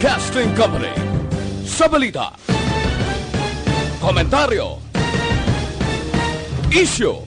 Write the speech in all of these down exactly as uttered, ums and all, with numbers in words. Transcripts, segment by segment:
Broadcasting Company. Sa balita, komentaryo, isyu,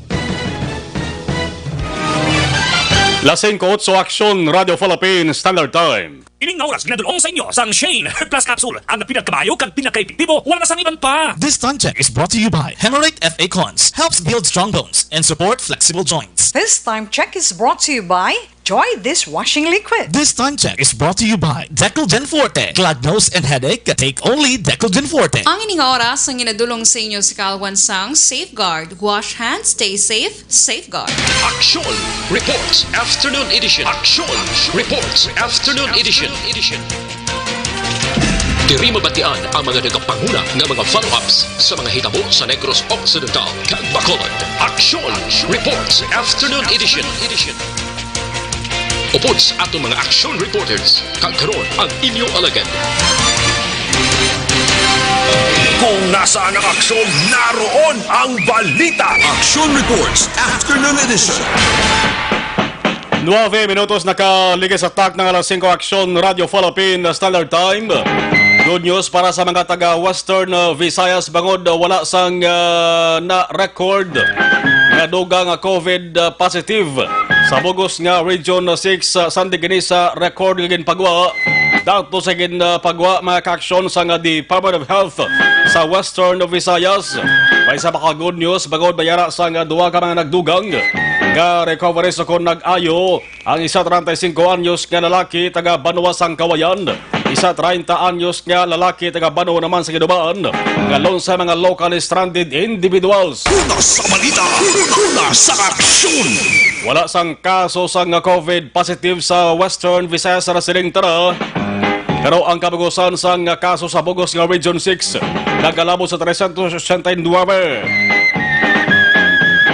Las singko otso, Aksyon, Radyo Philippine Standard Time. Ining nga oras ginadul-ong sa inyo sang Shane Herbal Plus Capsule, ang pinagkamayo kag pinakaepektibo, wala na sang iban pa. This time check is brought to you by Hemorrhoid F A Cons, helps build strong bones and support flexible joints. This time check is brought to you by Joy Dishwashing Liquid. This time check is brought to you by Declogene Forte. Glad nose and headache? Take only Declogene Forte. Ang ining oras ang ginadul-ong sa inyo sa kaalwan sang Safeguard. Wash hands, stay safe, Safeguard. Aksyon Reports Afternoon Edition. Aksyon Reports Afternoon Edition. Diri mabatian ang mga nagapanguna nga mga follow-ups sa mga hitabo sa Negros Occidental kag Bacolod. Aksyon Reports Afternoon Edition. Upod sa aton mga action reporters, kag karon ang inyo alagad. Kung nasaan ang aksyon, naroon ang balita. Action Reports Afternoon Edition. Nueve minutos nakaligid sa takna nga alas singko, Aksyon, Radyo Philippine Standard Time. Good news para sa mga taga Western, uh, Visayas, bangod, uh, wala sang, uh, na-record nga dugang nga COVID, uh, positive sa bugos nga Region six, uh, sa Antigenesa. Record nga ginpagwa, datos sa ginpagwa, mga kaaksyon, sang Department of Health sa Western Visayas. May isa pa ka good news, bangod may ara sang duha ka mga nagdugang nga recoveries ukon nag-ayo. Ang isa, treinta y cinco anyos nga lalaki taga Banwa sang Kawayan, isa, treinta anyos nga lalaki taga Banwa naman sa Guidoban, nga lon sa mga locally stranded individuals. Una sa balita, una sa aksyon. Wala sang kaso sang COVID positive sa Western Visayas sa nasiling tara. Pero ang kabugusan sang kaso sa bugos nga Region six nagkalabot sa trescientos ochenta y nueve.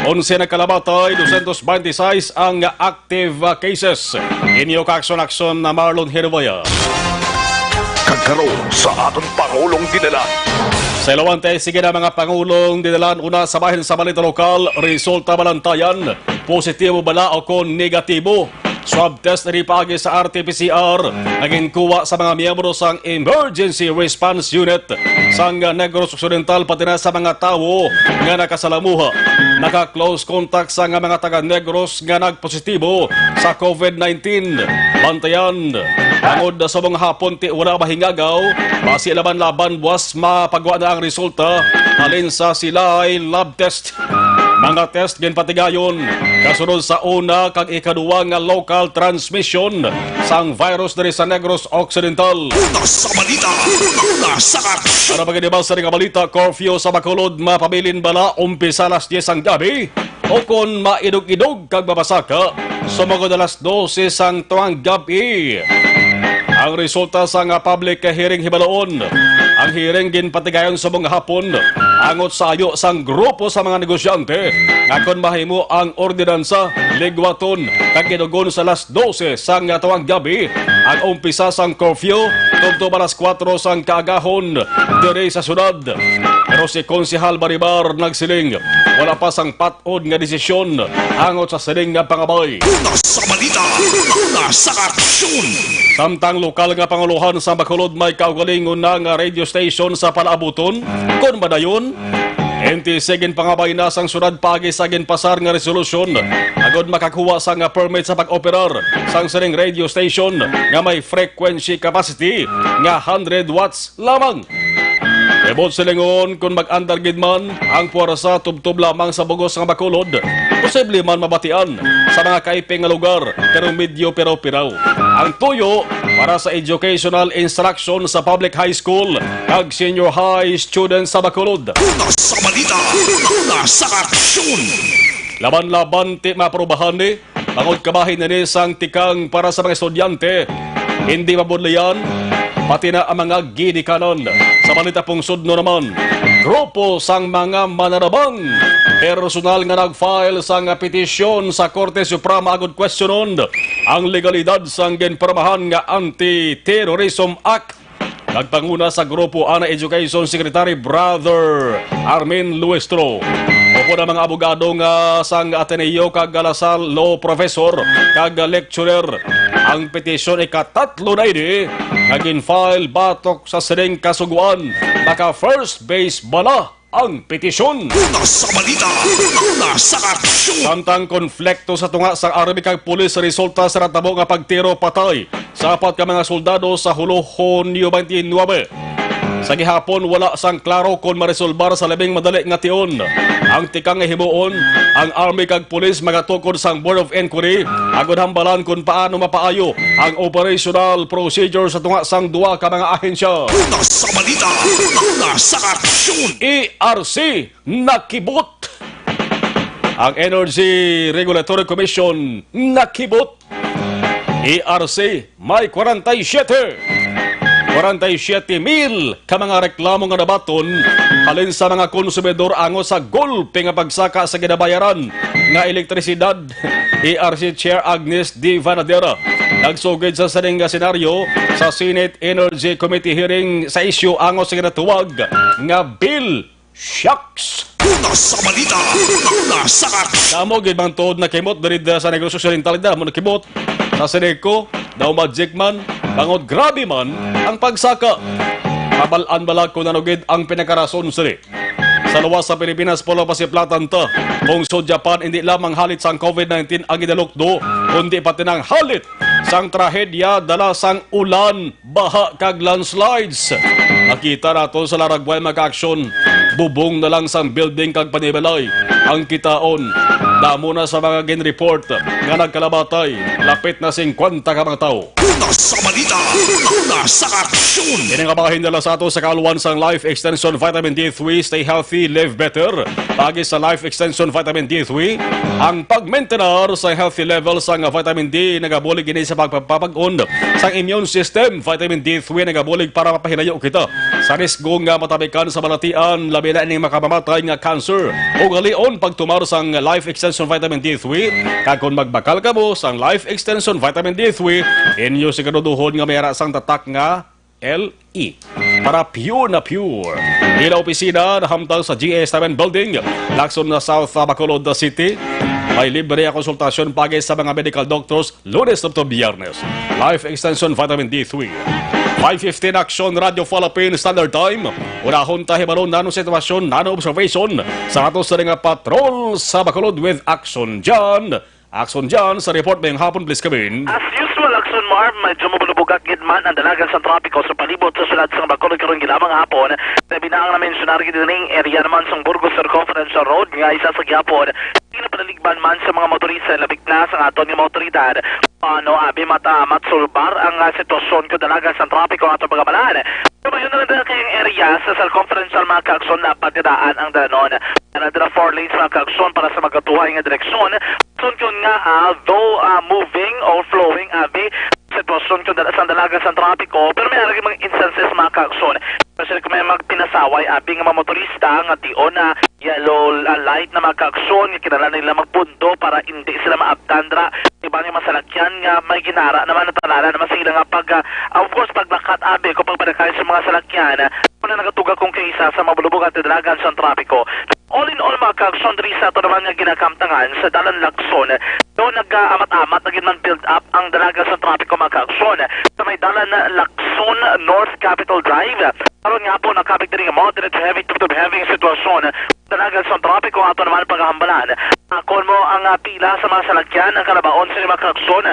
Onse nagkalamatay, doscientos veintiseis ang active cases. Inyo kaaksyon-aksyon na Marlon Hirbaya. Kag karon sa aton pangulong dinalan. Sa Ilawante, sige na mga pangulong dinalan, una sa bahin sa balita lokal, resulta balantayan, positibo bala o kon negatibo. Swab test diri paagi sa R T P C R nga ginkuha sa mga miyembro sang Emergency Response Unit sang Negros Occidental, pati na sa mga tawo nga nakasalamuha, naka-close contact sa nga mga taga Negros nga nagpositibo sa COVID nineteen. Bantayan, bangod sa mga hapon ti wala mahingagaw, basi laban-laban buwas mapagwa na ang resulta halin sa Silay lab test. Mga test ginpatigayon kasunod sa una kag ikaduwa nga local transmission sang virus diri sa Negros Occidental. Una sa balita, una sa aksyon. Para pagkadibal sa nga balita, curfew sa Bacolod mapabilin bala umpisa alas diyes sang gabi o kon maidog-idog kag mabasaka sumugod alas dose sang tuang gab-i. Ang resulta sang public hearing hibaloon. Ang hearing ginpatigayon subong hapon angot sa ayo sang grupo sa mga negosyante nga kon mahimo ang ordinansa, ligwaton kag idugon sa alas dose sang tuang gab-i ang umpisa sang curfew tubtob alas kuwatro sang kaagahon diri sa syudad. Pero si Konsehal Baribar nagsiling, wala pa sang pat-, od nga desisyon angot sa sining nga pangabay. Una sa balita, una sa aksyon. Samtang lokal nga pangulohan sa Bacolod may kaugalingon na nga radio station sa palaabuton, kon madayon, N T C ginpangabay na sang syudad paagi sa ginpasar nga resolusyon agod makakuha sa nga permit sa pag-operar sang sining radio station nga may frequency capacity nga hundred watts lamang. Ibot silingon, kon mag-andar gid man ang puwersa tubtob lamang sa bugos nga Bacolod, posible man mabatian sa mga kaiping nga lugar, pero medyo piraw-piraw ang tuyo para sa educational instruction sa public high school kag senior high students sa Bacolod. Una sa balita, una sa aksyon. Laban-laban ti maaprobahan ni Bangod kabahin ini sang tikang para sa mga estudyante, hindi mabudlayan, pati na ang mga ginikanan. Sa balita pungsod no naman, grupo sang mga mananabang personal nga nag-file sang petisyon sa Korte Suprema agud kwestiyonon ang legalidad sang ginpormahan nga Anti-Terrorism Act. Nagpanguna sa grupo ana Education Secretary Brother Armin Luestro. Upod ang mga abogado nga sang Ateneo kag La Salle Law Professor kag lecturer Ang petisyon ikatatlo na ini nga gin-file batok sa sining kasugoan. Naka first base bala ang petisyon. Una sa balita, una sa aksyon. Samtang konflikto sa tunga sang army kag pulis resulta sa natabo nga pagtiro patay sa apat ka mga soldado sa Hulo, Hunyo twenty-nine. Sa gihapon, wala sang klaro kon maresolbar sa labing madali nga tion. Ang tikang nga himuon, ang army kag pulis magatukod sang Board of Inquiry agud hambalan kon paano mapaayo ang operational procedure sa tunga sang duha ka mga ahensya. Una sa balita, una sa aksyon. E R C nakibot. Ang Energy Regulatory Commission nakibot. E R C may kwarenta y siyete, kwarenta y siyete mil ka mga reklamo nga nabaton halin sa mga konsumidor angot sa gulpe nga pagsaka sa ginabayaran nga elektrisidad. E R C Chair Agnes D. Vanadera nagsugid sa sining nga senaryo sa Senate Energy Committee hearing sa isyu angot sa ginatawag nga bill. Shucks! Una sa balita, una sa aksyon. Damo gid man tuod nakimot diri da sa Negros Occidental, damo nakimot sa Seneco, daw magic man, bangod grabe man ang pagsaka. Mabal-an bala kung ano gid ang pinakarason sini. Sa luwas sa Pilipinas, Polo, pasiplatan ta. Kung sa Japan, hindi lamang halit sang COVID nineteen ang ginalukdo, kundi pati nang halit sang trahedya dala sang ulan, baha kag landslides. Makita nato sa Laragway, mga kaaksyon, bubong na lang sang building kag panibalay ang kitaon. Damo na sa mga gin-report nga nagkalamatay, lapit na singkwenta ka mga tawo. Una sa balita, una sa aksyon. Ini nga bahin dala sa ato sa kaalwan sang Life Extension Vitamin D three. Stay healthy, live better. Paagi sa Life Extension Vitamin D three, ang pagmaintenar sa healthy level sang vitamin D nagabulig ini sa pagpapag-on sang immune system. Vitamin D three nagabulig para mapahilayo kita sa risgo nga matabikan sa balatian, labi na ining makamamatay nga cancer. Ugalion pagtumar sang Life Extension Vitamin D three, kag kon magbakal kamo sang Life Extension Vitamin D three, inyo siguraduhon nga may ara sang tatak nga L E para pure na pure. Ila opisina nahamtang sa G S Seven Building, Lacson na South, Bacolod City. May libre nga konsultasyon paagi sa mga medical doctors, Lunes to Biyernes. Life Extension Vitamin D three. Five fifteen Action Radio Philippine Standard Time. Unahon ta hibaron nano sitwasyon, nano observation sa ato sa nga patrol sa Bacolod with Action John. Action John sa report mayong hapon, please come in. As usual, Action Marv, medyo mabulubugak gid man ang dalagan sang trapiko sa palibot sa syudad sang Bacolod karon ginamang hapon. Labi na ang na-mensionar gid ning area naman sang Burgos Circumferential Road nga isa sa gihapon ginapanaligban man sa mga motorista, labi na sa aton nga mga otoridad. Ano, abi, mata matsulbar ang, ah, sitwasyon ko dalagan sang trapiko ato pagamalan. Lumayo na lang kay ang area sa circumferential, mga kaaksyon, dapat didaan ang danon. Ano, dira four lanes, mga kaaksyon, para sa magkatuhay nga direksyon. Sitwasyon nga, ah, though, ah, moving or flowing, abi, sitwasyon ko dala sang dalagan sang trapiko, pero may arang mga instances, mga kaaksyon. Especially kung may magpinasaway, abi, nga mga motorista nga tion na yellow, ah, light na, mga kaaksyon, nga kinahanglan nila magbundo para hindi sila maabtan dira. Iba nga masalakyan nga may ginara naman, natalala naman sila nga pag, ah, of course, paglakat, abi, kung pagpadakay sa mga salakyan, ah, wala nagatuga kung kaisa sa mabulubog at dalagan sang trapiko. All in all, mga kaaksyon, diri sa ato naman nga ginakamtangan sa Dalan Lacson, do nag-amat-amat na gid man build up ang dalagan sang trapiko, mga kaaksyon. Sa may Dalan Lacson, North Capitol Drive, karon nga hapon, nakabig diri nga moderate to heavy to heavy ang sitwasyon. Dalagan sang trapiko ato naman pagahambalan. Akon mo ang, ah, pila sa mga salakyan ang kalabaon sa mga kaaksyon.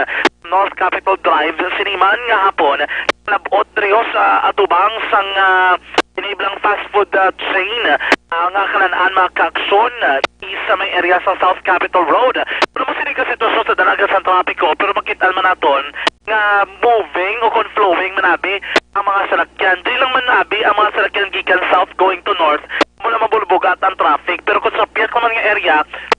North Capitol Drive, sini man nga hapon, nabot diri sa atubang sang, ah, iniblang fast food, ah, chain, ah, nga kanan-an, mga kaaksyon, ah, sa may area sa South Capitol Road. Pero mo sini ka sitwasyon sa dalagan sang trapiko, pero makita man naton nga moving o kon flowing man abi ang mga salakyan. Dili lang man abi ang mga salakyan gikan south going to north, wala mabulbugat ang traffic. Pero kung sa pihak naman nga area,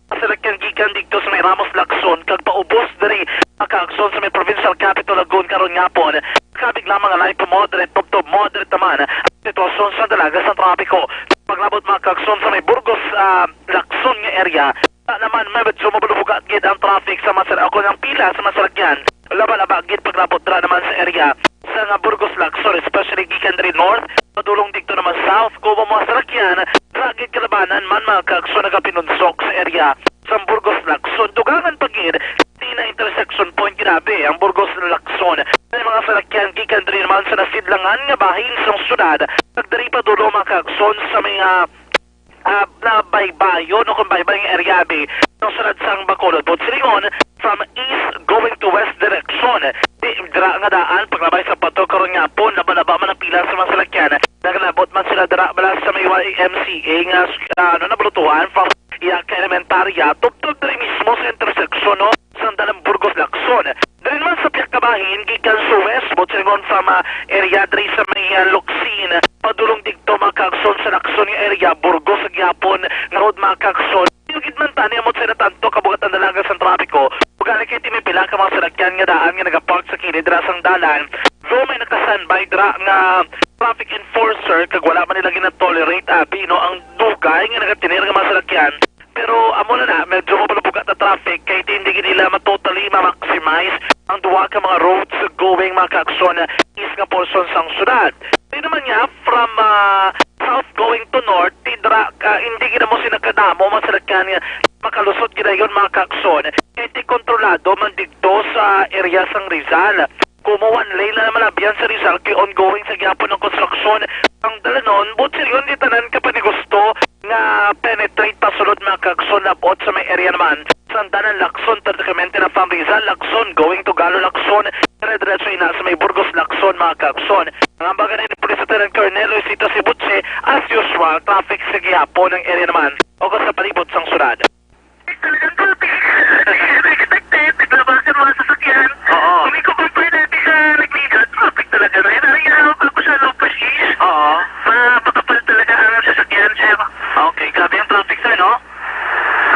ang salakyan gikan dito sa may Ramos Lacson kag paubos diri, mga kaaksyon, sa may provincial capital Lagoon karon nga hapon, kabig lamang ang light to moderate, to moderate naman ang sitwasyon sa dalagan sang trapiko. Paglabot, mga kaaksyon, sa may Burgos, ah, Lacson nga area, wala naman, may medyo mabulbugat gid ang traffic sa mga sal-, ako ng pila sa mga salakyan. Laba-laba gid paglabot dira naman sa area sa nga Burgos Lacson, especially gikan diri north, padulong dito naman south, kung mga salakyan, dira gid kalabanan man, mga kaaksyon, nagapinunsok sa area sa Burgos Lacson. Dugangan pa gid, di na interes intersection point ginabi ang Burgos Lacson. May mga salakyan gikan diri naman sa nasidlangan nga bahin sang syudad, kag diri pa dulo, mga kaagsoon, sa mga, ah, na baybayon o kung baybay nga area bi sang syudad sang Bacolod. Buot silingon, from east going to west direction. Di, dira nga daan, paglabay sa Pato karon nga hapon, laba-laba man ang pila sa mga salakyan. Nagalabot man sila dira bala sa may Y M C A nga, ah, ano, nabulutuhan, from iya ka elementarya, tubtob diri mismo sa interseksyon, no, sang dalan Burgos Lacson. Diri naman sa pihak ka bahin, gikan sa west, buot silingon, from, ah, area diri sa may, ah, Locsin, padulong didto, mga kaagsoon, sa Lacson nga area, Burgos sa gihapon nga road, mga kaagsoon. Yugid man tani, amo sa natanto kabugat ang dalaga sang trapiko. Ugali kay ti may pila ka mga salakyan nga daan nga nagapark sa kilid dira sang dalan. Though may naka-standby dira nga traffic enforcer, kag wala man nila gina-tolerate abi, no, ang dugay nga nagatener nga mga salakyan. Pero amo na na, medyo mapalubugat na traffic kay ti hindi gid nila ma-totally ma-maximize ang duha ka mga roads going, mga kaagsoon, east nga portion sang syudad. Di naman niya, from, ah, south going to north, ti dira, ah, hindi gid amo sila kadamo mga salakyan nga makalusot gid dayon, mga kaagsoon. Kay ti kontrolado man didto sa area sang Rizal. Kumo one lane na naman abyan sa Rizal kay ongoing sa gihapon ang konstruksyon. Ang dalanon, buot silingon, di tanan ka pa ni gusto nga penetrate pasulod, mga kaagsoon, labot sa may area naman sang dalan Lacson, pero dokumento na from Rizal Lacson going to Galo Lacson, dire-diretso ina sa may Burgos Lacson, mga kaagsoon. Ang ambagan ni Police Lieutenant Colonel Luisito Sibuche, as usual, traffic sa gihapon ang area naman o sa palibot sang syudad. Talagang traffic. Expected, naglabasan mga sasakyan. Oo. Kung ikaw compare natin sa Nagligat, traffic talaga. Kaya na rin ako sa Lopez East. Oo. Ma-, makapal talaga ang sasakyan, sir. Okay, grabe ang traffic, sir, no?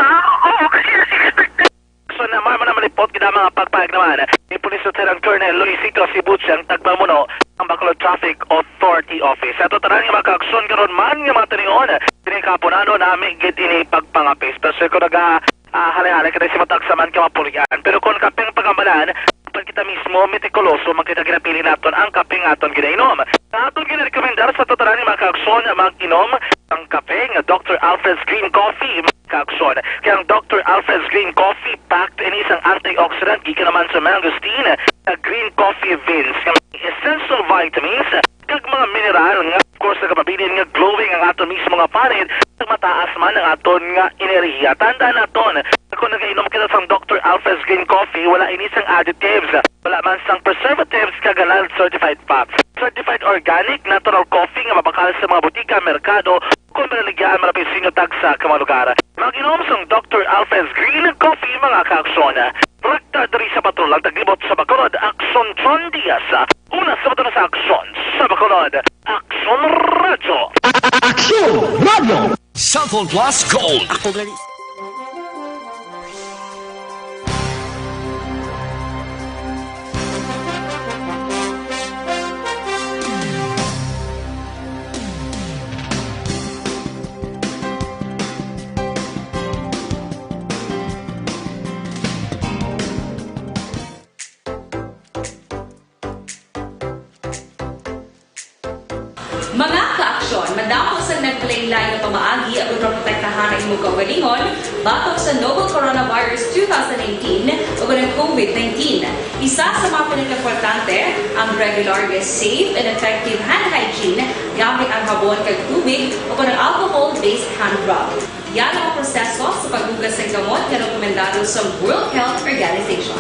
Ah, oo, kasi as expected. So, na, may mga malipot gid ang mga pagpahayag naman ni Police Lieutenant Colonel Luisito Sibuche, ang tagpamuno ang Bacolod Traffic Authority Office. Sa totalan nga mga kaagsoon karon man nga mga tinion, kini kapunanon nami gid ini pagpangapis. Pero sir, kung naga, ah, halay-halay ka na si matag sa man ka mapulian. Pero kung kaping pagamalan, dapat kita mismo metikuloso, man kita ginapili naton ang kape nga aton ginainom. Ang aton ginarekomendar sa totalan nga mga kaagsoon, mag-inom ang kape nga Doctor Alfred's Green Coffee. Kaagsoon. Kay ang Doctor Alfred's Green Coffee, packed ini sang antioxidant gikan naman sa mangosteen, sa green coffee beans, nga may essential vitamins, kag mga mineral nga, of course, nagapabilin nga glowing ang aton mismo nga panit, kag mataas man ang aton nga enerhiya. Tandaan naton, kung nagainom kita sang Doctor Alfred's Green Coffee, wala ini sang additives, wala man sang preservatives, kag halal certified fats. Certified organic, natural coffee nga mabakal sa mga butika, merkado, kung manaligyaan, malapit sa inyo tagsa ka mga lugar. Mag-inom sang Doctor Alfred's Green Coffee, mga kaagsoon. Rekta diri sa patrol ang taglibot sa Bacolod, Aksyon John Diaz. Una sa patrol sa Aksyon sa Bacolod, Aksyon Radyo. Aksyon Radyo. Cellphone Plus Gold. Ako gali. Mga kaaksyon, madamo sang nagkalainlain nga pamaagi aron maprotektahan ang imong kaugalingon batok sa novel coronavirus two thousand nineteen o ang COVID nineteen. Isa sa mga pinakaimportante, ang regular nga safe and effective hand hygiene gamit ang habon kag tubig o ang alcohol-based hand rub. Yan ang proseso sa paghugas sa kamot nga rekomendado sa World Health Organization.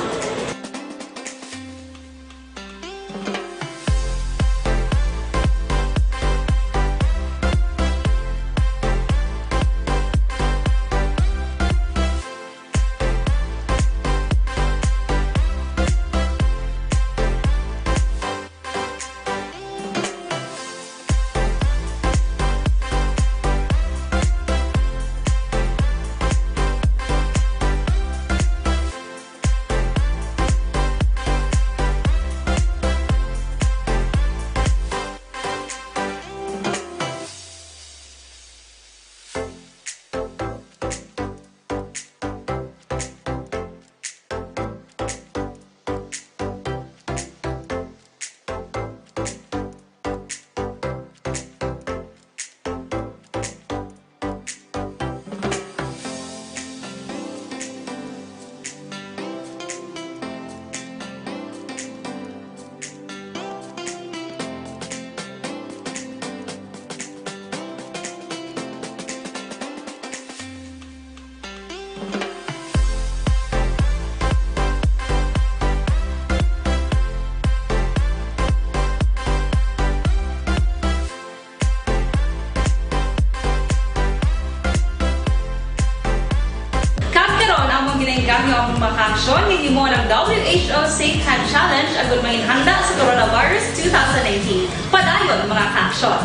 Mga kaaksyon.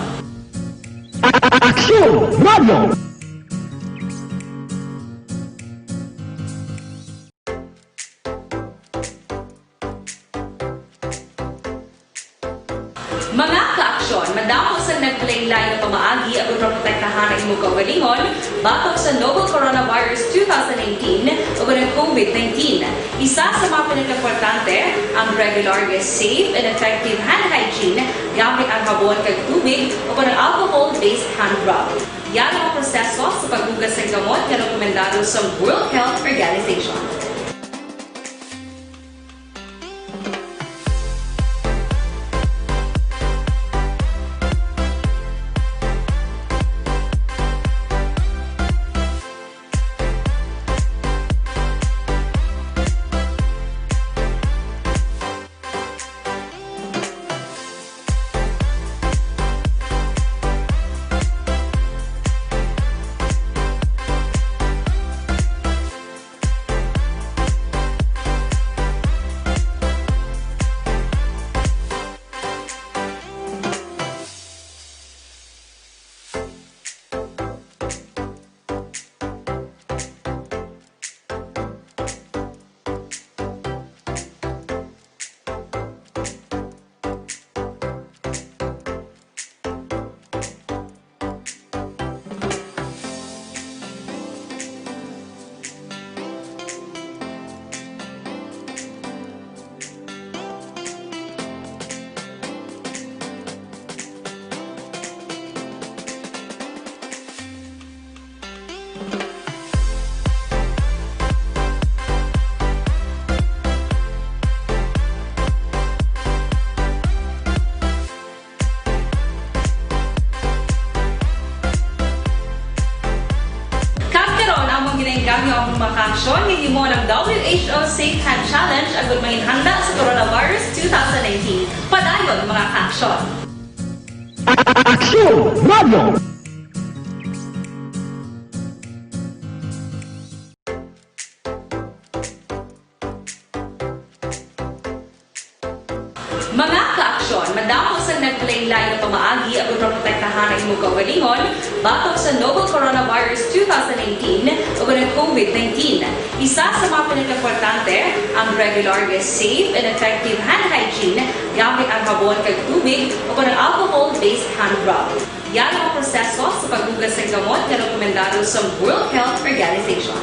Aksyon Radio! Mga kaaksyon, madamo sang naglain-lain nga pamaagi agud maprotektahan ang imong kaugalingon batok sa novel coronavirus two thousand nineteen ug ang COVID nineteen. Isa sa mga pinakaimportante, ang regular nga safe and effective hand hygiene gamit ang habon kag tubig o kon ang alcohol-based hand rub. Yara ang proseso sa paghugas sang gamot nga rekomendado sa World Health Organization. Kag karon, among ginaengganyo ang mga kaaksyon nga himo ng W H O Safe Hand Challenge agud mangin handa sa coronavirus two thousand nineteen. Padayon, mga kaaksyon. Aksyon Radio! Mga kaaksyon, madamo sang naglain-lain nga pamaagi agud maprotektahan ang imong kaugalingon batok sa novel coronavirus two thousand nineteen ug ang COVID nineteen. Isa sa mga pinakaimportante, ang regular nga safe and effective hand hygiene gamit ang habon kag tubig o kon ang alcohol-based hand rub. Yara ang proseso sa paghugas sang gamot nga rekomendado sa World Health Organization.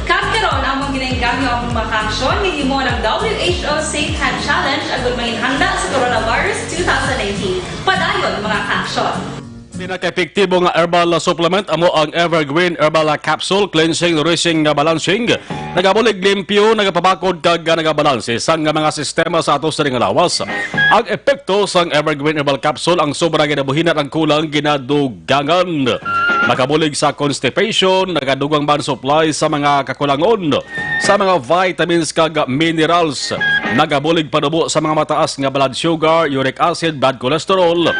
Kag karon, among ginaengganyo ang mga kaaksyon nga himo ng W H O Safe Hand Challenge agud mangin handa sa coronavirus two thousand nineteen. Padayon, mga kaaksyon. Pinakaepektibo nga herbal supplement amo ang Evergreen Herbal Capsule Cleansing Nourishing nga Balancing. Nagabulig limpyo, nagapabakod kag nagabalanse sang mga sistema sa ato sining nga lawas. Ang epekto sang Evergreen Herbal Capsule ang sobra ginabuhinan ang kulang ginadugangan. Nakabulig sa constipation, nagadugang man supply sa mga kakulangon sa mga vitamins kag minerals. Nagabulig panubo sa mga mataas nga blood sugar, uric acid, bad cholesterol.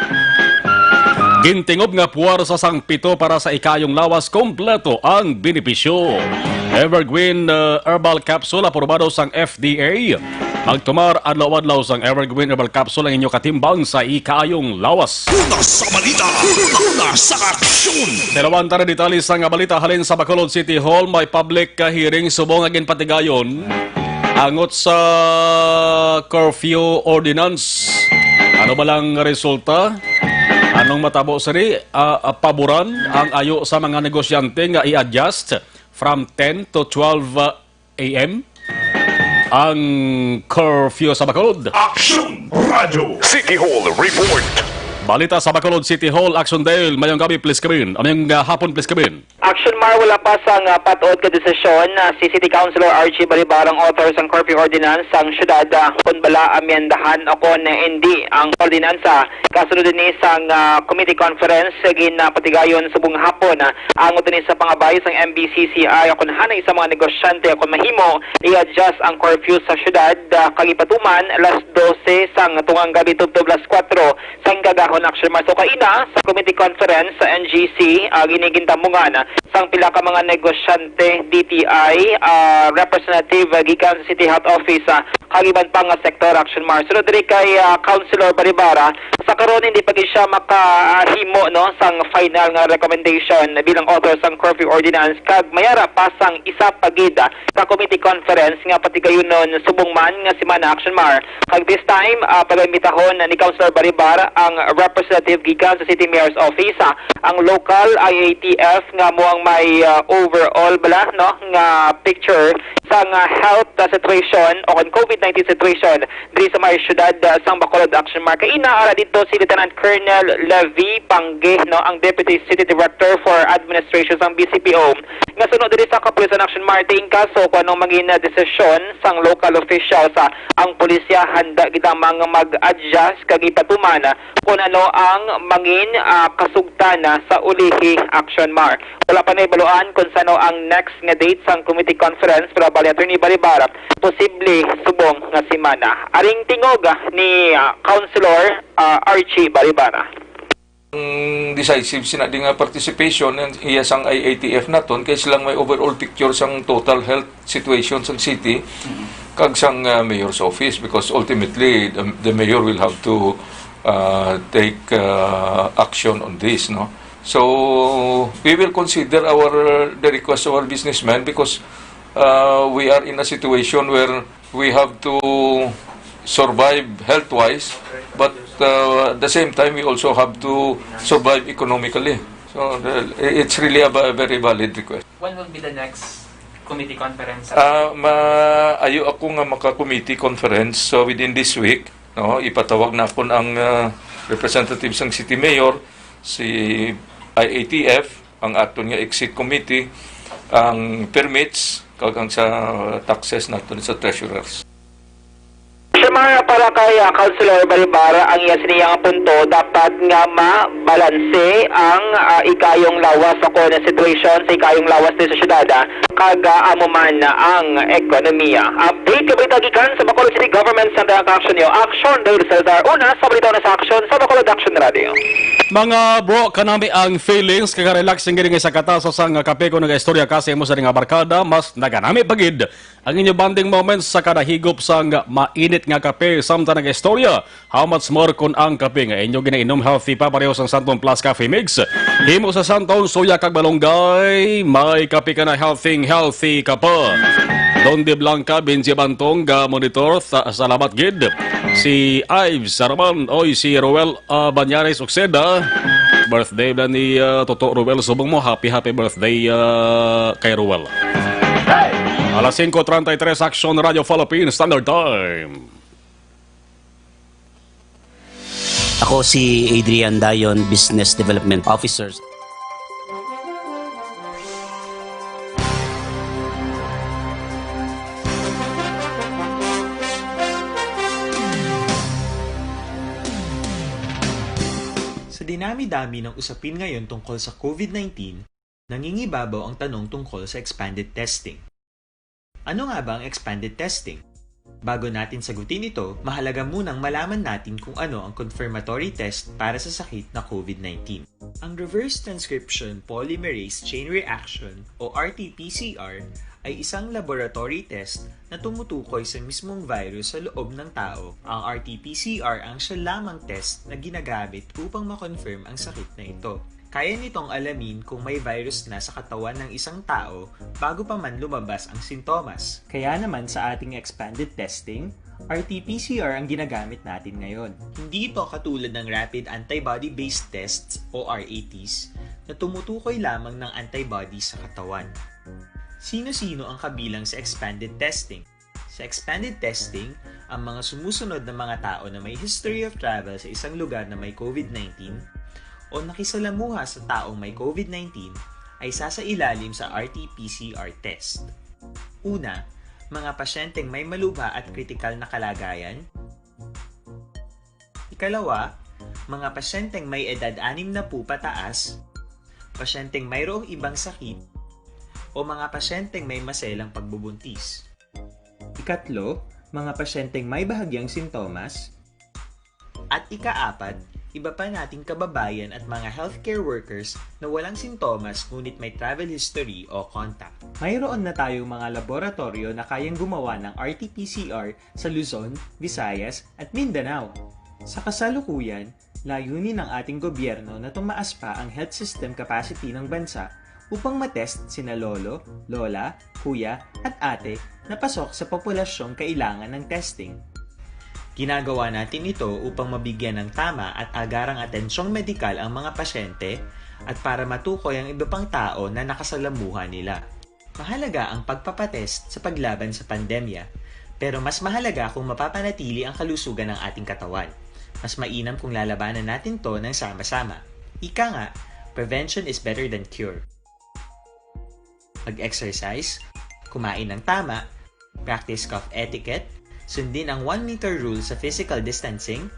Gintingob nga puwersa sang pito para sa ikaayong lawas, kompleto ang benepisyo. Evergreen, uh, Herbal Capsule, aprobado sang F D A. Magtumar adlaw-adlaw sang Evergreen Herbal Capsule, ang inyo katimbang sa ikaayong lawas. Una sa balita, una sa aksyon. Dalawan ta na detalye sang balita halin sa Bacolod City Hall. May public, uh, hearing subong nga ginpatigayon angot sa curfew ordinance. Ano ba lang resulta? Anong matabo sini? Ah, ah, paboran ang ayo sa mga negosyante nga i-adjust from ten to twelve, ah, a m ang curfew sa Bacolod. Action Radio City Hall Report. Balita sa Bacolod City Hall, Action Dale. Mayong gabi, please come in. Mayong, ah, hapon, please come in. Action Mar, wala pa sang, ah, pat-od ka desisyon, ah, si City Councilor Archie Baribar, ang author sang curfew ordinance sang syudad, ah, kon bala amendahan o kon hindi ang ordinansa. Kasunod ni sang, ah, committee conference, ah, ginapatigayon subong hapon, ah, angot ni sa pangabay sang M B C C I, kon hanay sa mga negosyante kon mahimo i-adjust ang curfew sa syudad, ah, kag ipatuman alas dose sang tungang gabi tubtob alas kuwatro sang gagahon, Action Mar. So, kaina sa committee conference sa N G C, ah, ginigintamungan sang pila ka mga negosyante, D T I, ah, representative, ah, gikan sa City Health Office, ah, kag iban pa nga sektor, Action Mar. Sunod diri kay, ah, Councilor Baribara, sa karon hindi pa gid siya makahimo, no, sang final nga recommendation bilang author sang curfew ordinance, kag mayara pa sang isa pa gid, ah, ka committee conference nga patigayunon subong man nga semana, Action Mar. Kag this time, ah, pagaimbitahon ni Councilor Baribar ang representative gikan sa City Mayor's Office, ah, ang local I A T F nga amo ang may, ah, overall bala, no, nga picture sa nga health, ah, situation o kon COVID nineteen situation diri sa may syudad, ah, sang Bacolod, Action Mar. Kaina ara didto si Lieutenant Colonel Levi Pangge, no, ang Deputy City Director for Administration sang B C P O, nga suno diri sa kapulisan, Action Mar, ti in kaso kon anong mangin desisyon sang local officials, ah, ang pulisya handa gid lamang nga mag-adjust kag ipatuman, ah, kon ano ang mangin, ah, kasugtan, ah, sa ulihi, Action Mar. Wala pa nahibaluan kon sano ang next nga date sang committee conference, pero bali, Attorney Baribar, posible subong nga semana. Aring tingog, ah, ni, ah, Councilor, ah, Archie Baribar. Ang decisive sina di nga participation ng iya sang I A T F naton kay silang may overall picture sang total health situation sang city kag sang, uh, mayor's office, because ultimately the, the mayor will have to, uh, take, uh, action on this, no? So we will consider our, the request of our businessmen because, uh, we are in a situation where we have to survive health-wise, but, uh, at the same time, we also have to survive economically. So, the, it's really a, ba- very valid request. When will be the next committee conference? Uh, ma ayo ako nga maka-committee conference, so within this week, no, ipatawag na akon ang, uh, representative sang city mayor, si I A T F, ang aton nga exit committee, ang permits, kag ang sa taxes naton sa treasurers. Sir Mar, para kay, ah, Councilor Baribar, ang iya sini nga punto, dapat nga mabalanse ang, ah, ikayong lawas o kon situation sa ikayong lawas ni sa syudad, ah, kag, ah, amo man ang ekonomiya. Update ka ba gikan sa Bacolod City Government Center ang aksyon niyo. Action, Dale Salazar, una sa balita, una sa aksyon sa Bacolod Action Radio. Mga bro, kanami ang feelings, kag relaxing gid nga sa kataso sang kape ko nagaistorya ka sa imo sa nga barkada, mas naganami pa gid ang inyo bonding moments sa kada higop sang mainit nga kape samtang nagaistorya. How much more kun ang kape nga inyo ginainom healthy pa, pareho sang Santon Plus Coffee Mix? Himo sa Santon, suya kag malunggay, may kape ka na, healthy, healthy ka pa. Don De Blanca, Benji Bantong, ga monitor, sa- salamat gid. Si Ives Saraman, oy, si Roel, ah, Banyares Uceda. Birthday na ni, ah, Toto Roel. Subong mo, happy, happy birthday, ah, kay Roel. Alas singko treinta y tres, Action Radio Philippines Standard Time. Ako si Adrian Dayon, Business Development Officer. Sa dinami-dami ng usapin ngayon tungkol sa COVID nineteen, nangingibabaw ang tanong tungkol sa expanded testing. Ano nga ba ang expanded testing? Bago natin sagutin ito, mahalaga munang malaman natin kung ano ang confirmatory test para sa sakit na COVID nineteen. Ang reverse transcription polymerase chain reaction o R T P C R ay isang laboratory test na tumutukoy sa mismong virus sa loob ng tao. Ang R T P C R ang siya lamang test na ginagamit upang ma-confirm ang sakit na ito. Kaya nitong alamin kung may virus na sa katawan ng isang tao bago pa man lumabas ang sintomas. Kaya naman sa ating expanded testing, R T P C R ang ginagamit natin ngayon. Hindi ito katulad ng rapid antibody-based tests o R A Ts na tumutukoy lamang ng antibody sa katawan. Sino-sino ang kabilang sa expanded testing? Sa expanded testing, ang mga sumusunod na mga tao na may history of travel sa isang lugar na may COVID nineteen o nakisalamuha sa taong may COVID nineteen ay sasailalim sa R T P C R test. Una, mga pasyenteng may malubha at kritikal na kalagayan. Ikalawa, mga pasyenteng may edad anim na po pataas, pasyenteng mayroong ibang sakit, o mga pasyenteng may maselang pagbubuntis. Ikatlo, mga pasyenteng may bahagyang sintomas. At ikaapat, iba pa nating kababayan at mga healthcare workers na walang sintomas ngunit may travel history o contact. Mayroon na tayong mga laboratoryo na kayang gumawa ng R T P C R sa Luzon, Visayas, at Mindanao. Sa kasalukuyan, layunin ng ating gobyerno na tumaas pa ang health system capacity ng bansa upang matest sina lolo, lola, kuya, at ate na pasok sa populasyong kailangan ng testing. Ginagawa natin ito upang mabigyan ng tama at agarang atensyong medikal ang mga pasyente at para matukoy ang iba pang tao na nakasalamuha nila. Mahalaga ang pagpapatest sa paglaban sa pandemya, pero mas mahalaga kung mapapanatili ang kalusugan ng ating katawan. Mas mainam kung lalabanan natin to ng sama-sama. Ika nga, prevention is better than cure. Mag-exercise, kumain ng tama, practice cough etiquette, sundin ang one meter rule sa physical distancing,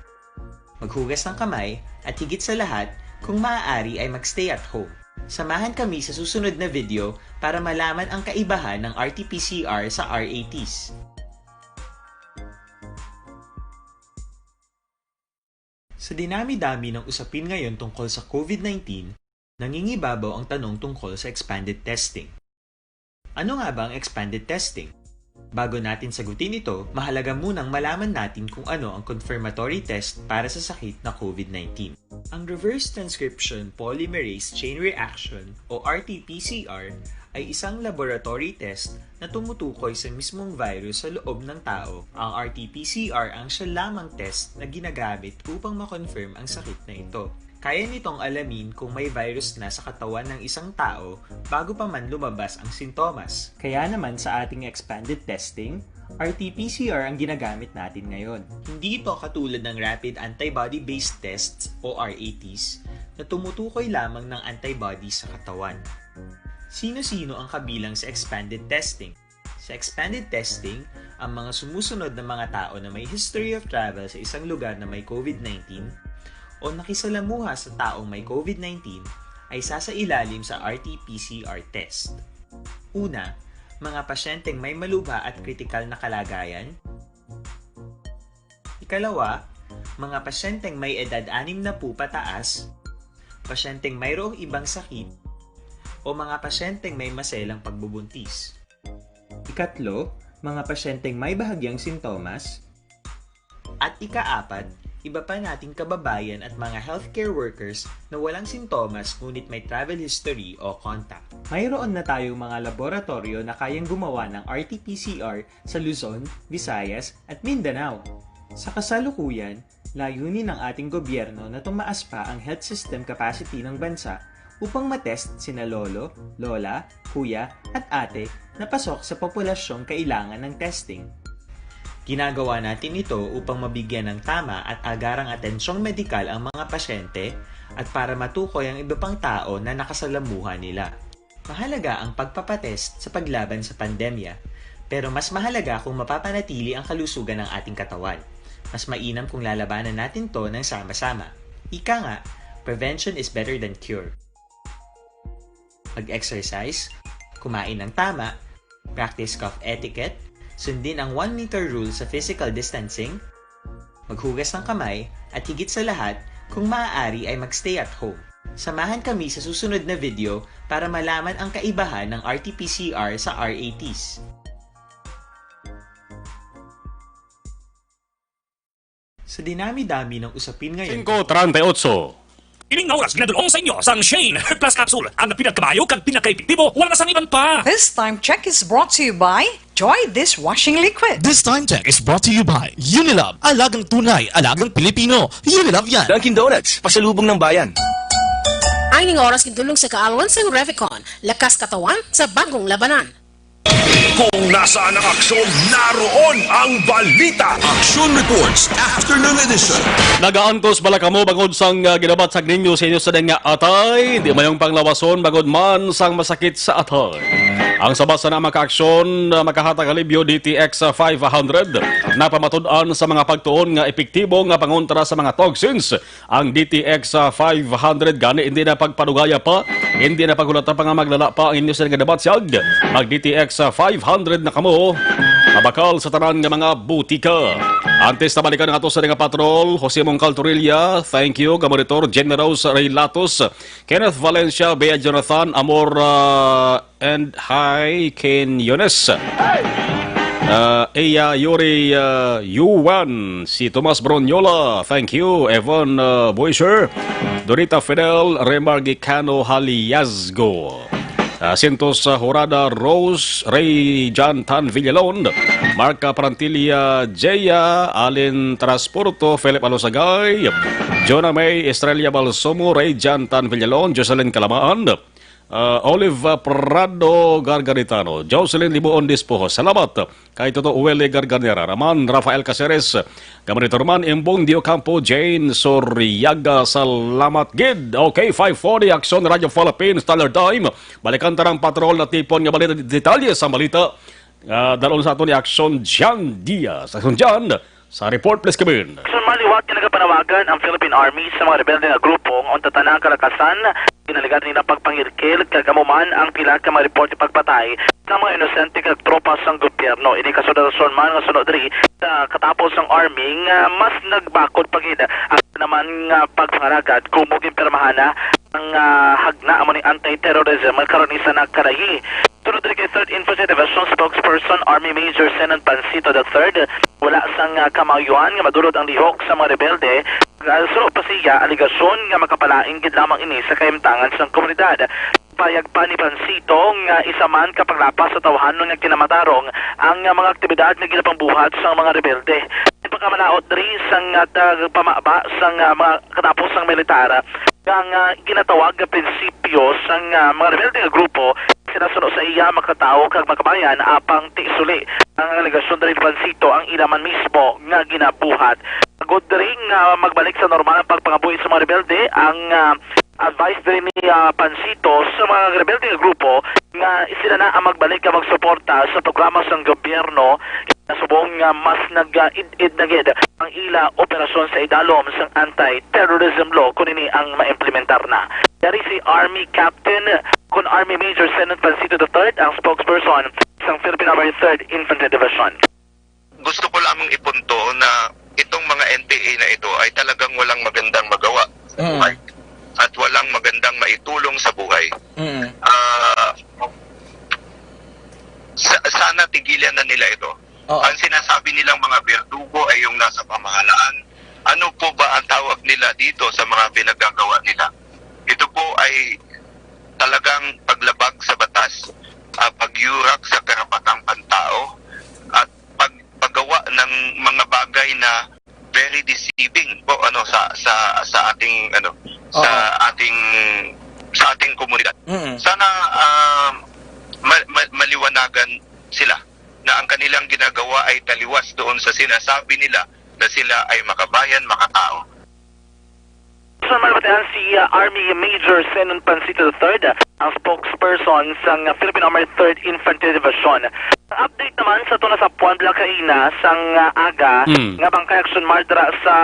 maghugas ng kamay, at higit sa lahat, kung maaari ay mag-stay at home. Samahan kami sa susunod na video para malaman ang kaibahan ng R T P C R sa R A Ts. Sa dinami-dami ng usapin ngayon tungkol sa COVID nineteen, nangingibabaw ang tanong tungkol sa expanded testing. Ano nga ba ang expanded testing? Bago natin sagutin ito, mahalaga munang malaman natin kung ano ang confirmatory test para sa sakit na COVID nineteen. Ang reverse transcription polymerase chain reaction o R T P C R ay isang laboratory test na tumutukoy sa mismong virus sa loob ng tao. Ang R T P C R ang siya lamang test na ginagamit upang ma-confirm ang sakit na ito. Kaya nitong alamin kung may virus na sa katawan ng isang tao bago pa man lumabas ang sintomas. Kaya naman sa ating expanded testing, R T P C R ang ginagamit natin ngayon. Hindi ito katulad ng rapid antibody-based tests o R A Ts na tumutukoy lamang ng antibody sa katawan. Sino-sino ang kabilang sa expanded testing? Sa expanded testing, ang mga sumusunod na mga tao na may history of travel sa isang lugar na may COVID nineteen o nakisalamuha sa taong may COVID nineteen ay sasailalim sa R T P C R test. Una, mga pasyenteng may malubha at kritikal na kalagayan. Ikalawa, mga pasyenteng may edad anim na po pataas, pasyenteng mayroong ibang sakit, o mga pasyenteng may maselang pagbubuntis. Ikatlo, mga pasyenteng may bahagyang sintomas. At ikaapat, iba pa nating kababayan at mga healthcare workers na walang sintomas ngunit may travel history o contact. Mayroon na tayong mga laboratoryo na kayang gumawa ng R T P C R sa Luzon, Visayas, at Mindanao. Sa kasalukuyan, layunin ng ating gobyerno na tumaas pa ang health system capacity ng bansa upang matest sina lolo, lola, kuya, at ate na pasok sa populasyong kailangan ng testing. Ginagawa natin ito upang mabigyan ng tama at agarang atensyong medikal ang mga pasyente at para matukoy ang iba pang tao na nakasalamuha nila. Mahalaga ang pagpapatest sa paglaban sa pandemya, pero mas mahalaga kung mapapanatili ang kalusugan ng ating katawan. Mas mainam kung lalabanan natin to ng sama-sama. Ika nga, prevention is better than cure. Mag-exercise, kumain ng tama, practice cough etiquette, Sundin ang one meter rule sa physical distancing, maghugas ng kamay, at higit sa lahat, kung maaari ay magstay at home. Samahan kami sa susunod na video para malaman ang kaibahan ng R T P C R sa R A Ts. Sa dinami-dami ng usapin ngayon, Singko treinta y ocho. Ining nga oras ginadul-ong sa inyo sang Shane Plus Capsule, ang pinagkabayo kag pinakaepektibo, wala na sang iban pa. This time check is brought to you by Joy Dishwashing Liquid. This time check is brought to you by Unilove. Alagang tunay, alagang Pilipino. Unilove yan. Dunkin' Donuts, pasalubong ng bayan. Ining oras gindul-ong sa kaalwan sang Revicon. Lakas katawan sa bagong labanan. Kung nasaan ang aksyon, naroon ang balita. Action Reports, Afternoon Edition. Nagaantos bala kamo bangod sang, ah, ginabatyag ninyo sa inyo sa nga atay? Di mayong panglawason bangod man sang masakit sa atay. Ang sabasa na makaaksyon, ah, makahatag alibyo D T X five hundred. Napamatud-an sa mga pagtuon nga epektibo nga pangontra sa mga toxins ang D T X, ah, five hundred gani hindi na pagpanugaya pa, hindi na paghulata pa nga maglala pa ang inyo sa nga nabatyag. Mag D T X, ah, five hundred na kamo. Mabakal sa tanan nga mga butika. Antes na balikan nga ato sa nga patrol, Jose Mongcal Torilla, thank you. Ka Monitor General Ray Latos, Kenneth Valencia, Bea Jonathan, Amor, ah, and hi, Ken Yones. Uh, Iya Yuri, uh, Yuan, si Tomas Bronyola, thank you. Evan, uh, Boisher, Dorita Fidel, Remar Gicano Haliazgo. Uh, Sintos, uh, Horada Rose, Ray John Tan Villalon, Marca Prantilla, Jeya, Alin Transporto, Philip Alosagay, Jonah May, Estrella Balsomo, Ray John Tan Villalon, Jocelyn Calamaan, Ah, Olive, ah, Prado Gargaritano, Jocelyn Libuon Dispoho, salamat. Kay Toto Uwele Garganera, Raman Rafael Caceres, Gamarito Roman, Imbong Dio Campo, Jane Soriaga, salamat gid. Okay, five forty, Aksyon Radyo Philippines, Standard Time. Balikan ta ang patrol na tipon nga balita, detalye sa balita. Ah, dalon sa aton ni Aksyon Jan Diaz. Aksyon Jan, sa report, please, Kevin. Sa maliwat nga nagapanawagan ang Philippine Army sa mga rebelde nga grupo nga unta tanan kalakasan, ginaligan nila pagpangirkil kag amo man ang pila ka mga report nga pagpatay sa mga inosente kag tropa sang gobyerno. Ini kasunod man nga suno diri sa katapos sang army nga mas nagbakod pa gid ang naman nga pagpangalagad kumo ginpirmahan na ang, ah, hagna amo ni anti-terrorism nga karon isa na kalayi. Sunod diri kay Third Infantry Division Spokesperson Army Major Zenon Pancito the third, wala sang, ah, kamaayuhan nga madulot ang lihok sa mga rebelde. Ah, suno pa siya, alegasyon nga makapalain gid lamang ini sa kahimtangan sang komunidad. Payag pa ni Pancito nga isa man ka panglapas sa tawhanon nga kinamatarong ang, ah, mga aktibidad nga ginapangbuhat sang mga rebelde. Pagkamalaot diri sang, ah, tagpamaba sang, ah, mga katapos sang militar, ang, ah, ginatawag nga prinsipyo sang, ah, mga rebelde nga grupo, sila suno sa iya makatawo kag makabayan, apang ti suli ang alegasyon diri ni Pancito ang ila man mismo nga ginabuhat. Agod diri nga magbalik sa normal ang pagpangabuhi sa mga rebelde, ang, ah, advice diri ni, ah, Pancito sa mga rebelde nga grupo nga sila na ang magbalik nga magsuporta sa programa sang gobyerno. Nasubong nga mas nag-id-id na gid ang ila operasyon sa idalom sang anti-terrorism law kon ini ang maimplementar na. Yari si Army Captain kon Army Major Zenon Pancito the third ang spokesperson sang Philippine Army Third Infantry Division. Gusto ko lamang ipunto na itong mga N P A na ito ay talagang walang magandang magawa sa Mm. buhay at walang magandang maitulong sa buhay. Mm. Ah, sa-, sana tigilan na nila ito. Oo. Ang sinasabi nilang mga berdugo ay yung nasa pamahalaan. Ano po ba ang tawag nila dito sa mga pinaggagawa nila? Ito po ay talagang paglabag sa batas, ah, pagyurak sa karapatang pantao, at pag-, paggawa ng mga bagay na very deceiving po, ano, sa, sa, sa ating, ano, sa Oo. ating, sa ating komunidad. Mm. Sana, ah, ma-, ma-, maliwanagan sila na ang kanilang ginagawa ay taliwas doon sa sinasabi nila na sila ay makabayan, makatao. Sa malapatihan si, uh, Army Major Zenon Pancito the third, ang spokesperson sang Philippine Armored Third Infantry Division. Update naman sa tuna sa Puan Blancaina sang, uh, aga Mm. nga bangkay aksyon mardra sa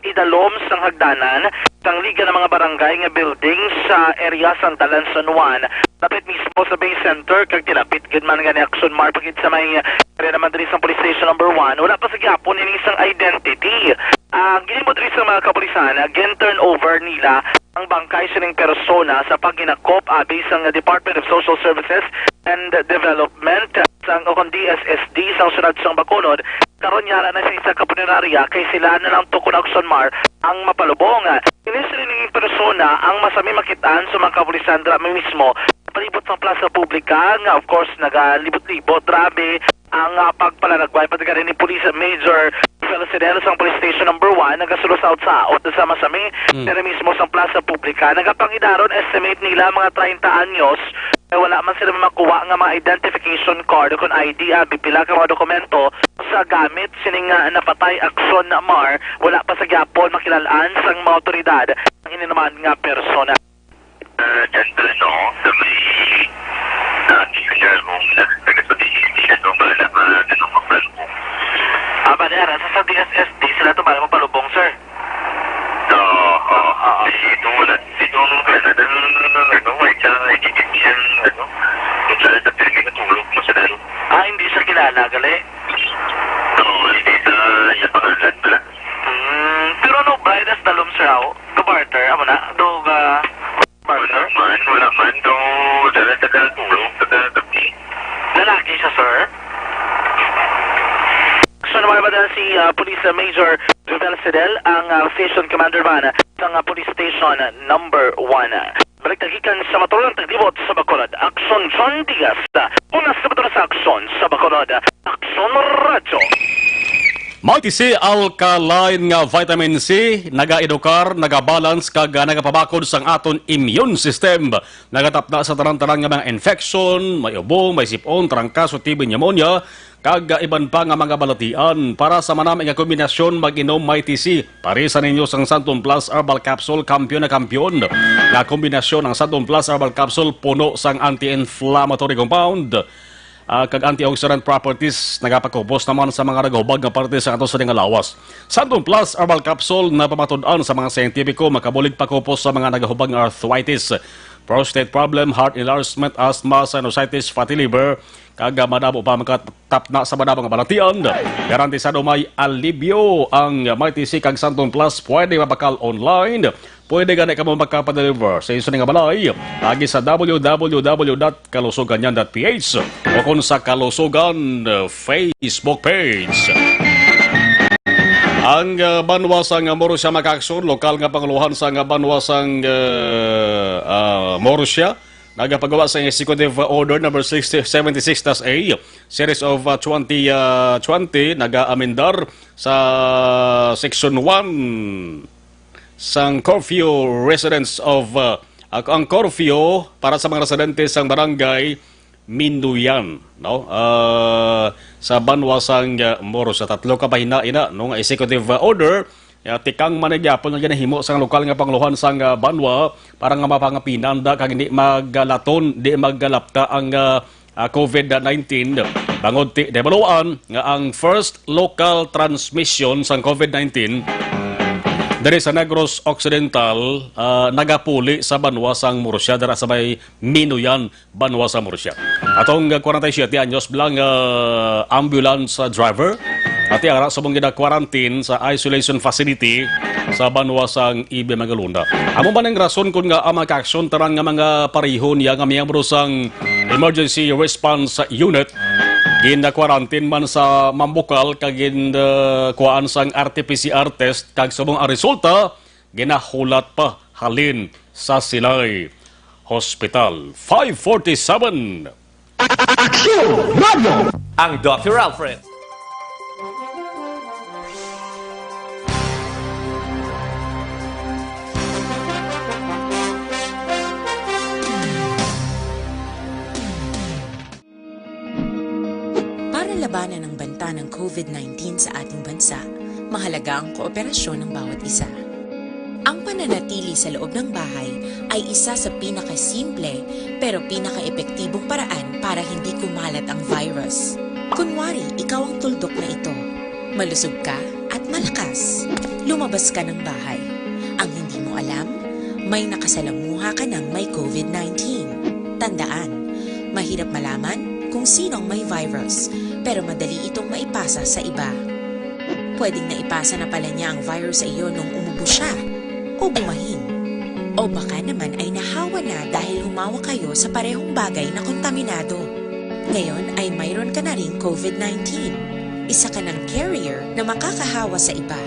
idalom sang hagdanan. sang Liga ng mga Barangay nga building sa area sang Dalan San Juan, lapit mismo sa Bay Center, kag tilapit gid man gani aksyon, Mar, pagid sa may area naman diri sa Police Station Number One. Wala pa sa gihapon ini sang identity. Ang ginhimo diri sa mga kapulisan, gin-turn over nila ang bangkay sining persona sa paghinakop abi sang Department of Social Services and Development sang, o kon D S S D, sang syudad sang Bacolod. Karon, yara na sa isa ka punerarya kay sila na lang tukon aksyon, Mar, ang mapalubong. Ini sini ning persona ang masami makit-an sa mga kapulisan dira mismo palibot sang plaza publika nga, of course, nagalibot-libot. Grabe ang, ah, pagpalanagway pati ni Police Major Felicitel sang Police Station Number One, nagasulo sa utsaot sa masami Mm. diri mismo sang plaza publika. Nagapangidaron, estimate nila mga treinta anyos. Kay wala man sila makuha nga mga identification card o kon I D, abi pila ka mga dokumento sa gamit sining, ah, napatay aksyon, Mar. Wala pa sa gihapon makilal-an sang mga awtoridad ang ini naman nga persona. Ah, dyan doon, no? Sa may, ah, funeral home na. Taga sa D C na doon, bahala ka, ano, magpalbo. Ah, bali, ara, sa, sa D S S D sila to, bahala magpalubong, sir. Oo, oo. Oo. Di, doon wala. Di, doon wala. Doon, doon, doon, ano, may isa, may Egyptian, ano, kung saan sa pirmi natulog mo sa lalo. Ah, hindi siya kilala, gali? Oo, hindi sa iya pangalan pala. Hmm, pero ano, bride as dalom, sir, ako? Ka-barter, amo na? Do, ah, Wala man, wala man. Do, dala taga tulog, taga gabi. Lalaki siya, sir? So, naman ba si, ah, Police Major Jovel Sedel, ang, ah, station commander man sa, ah, Police Station Number One? Balik tagikan sa Matulang Taglibot sa Bacolod. Aksyon John Diaz. Una sa Matulang sa Aksyon sa Bacolod. Aksyon Radyo. Mighty C Alkaline nga vitamin C, nagaedukar, nagabalance, kag, ah, nagapabakod sang aton immune system. Nagatapna sa tanan-tanan nga mga infection, may ubo, may sipon, trangkaso, T B, pneumonia, kag, ah, iban pa nga mga balatian. Para sa manami nga kombinasyon, mag-inom Mighty C. Parisan ninyo sang Santon Plus Herbal Capsule, kampiyon na kampiyon. Nga kombinasyon ang Santon Plus Herbal Capsule, puno sang anti-inflammatory compound, ah, kag antioxidant properties, nagapakupos naman sa mga nagahubag nga parte sa ato sa nga lawas. Santon Plus Herbal Capsule, napamatud-an sa mga siyentipiko, makabulig pakupos sa mga nagahubag nga arthritis, prostate problem, heart enlargement, asthma, sinusitis, fatty liver, kag, ah, madamo pa makatapna sa madamo nga balatian. Garantisado may alibyo ang Mighty C kag Santon Plus. Pwede mabakal online. Pwede gani kamo magkapadeliver sa inyo nga balay. Agi sa W W W dot kalusugan yan dot P H o kung sa Kalusugan, uh, Facebook page. Ang, uh, banwa sang Murcia, mga kaaksyon, lokal nga panguluhan sang banwa sang, uh, uh, Murcia, nagapagawa sa Executive Order number sixty, seventy-six dash A, series of, uh, twenty, uh, twenty, nagaamendar sa Section one sang curfew residents of, uh, ang curfew para sa mga residente sang barangay Minduyan, no? Ah, sa banwa sang, ah, Moro, sa tatlo ka bahina ina, no, nga executive, ah, order, ah, tikang man na gyapon nga ginahimo sang lokal nga panguluhan sang, ah, banwa para nga mapangapinan da kag hindi magalaton, di magalapta ang, ah, ah, COVID nineteen. Bangod ti, nahibaluan nga ang first local transmission sang COVID nineteen diri sa Negros Occidental, ah, nagapuli sa banwa sang Murcia, dira sa may Minuyan, banwa sa Murcia. Atong kwarenta y siyete anyos lang, ah, ambulance, ah, driver, ati ara subong gina-quarantine sa isolation facility sa banwa sang Ibe, Magallona. Amo man ang rason kon ngaa ang mga kaaksyon tanan nga mga pareho niya nga miyembro sang Emergency Response Unit gina-quarantine man sa Mambukal kag gin, ah, kuhaan sang R T P C R test kag subong ang resulta ginahulat pa halin sa Silay Hospital. Five forty-seven. Aksyon Radio. Ang Doctor Alfred. Para labanan ang banta ng COVID nineteen sa ating bansa, mahalaga ang kooperasyon ng bawat isa. Ang pananatili sa loob ng bahay ay isa sa pinakasimple pero pinakaepektibong paraan para hindi kumalat ang virus. Kunwari, ikaw ang tuldok na ito. Malusog ka at malakas. Lumabas ka ng bahay. Ang hindi Mo alam, may nakasalamuha ka nang may COVID nineteen. Tandaan, mahirap malaman kung sino ang may virus, pero madali itong maipasa sa iba. Pwedeng naipasa na pala niya ang virus sa iyo nung umubo siya o bumahin. O baka naman ay nahawa na dahil humawa kayo sa parehong bagay na kontaminado. Ngayon ay mayroon ka na ring COVID nineteen. Isa ka ng carrier na makakahawa sa iba.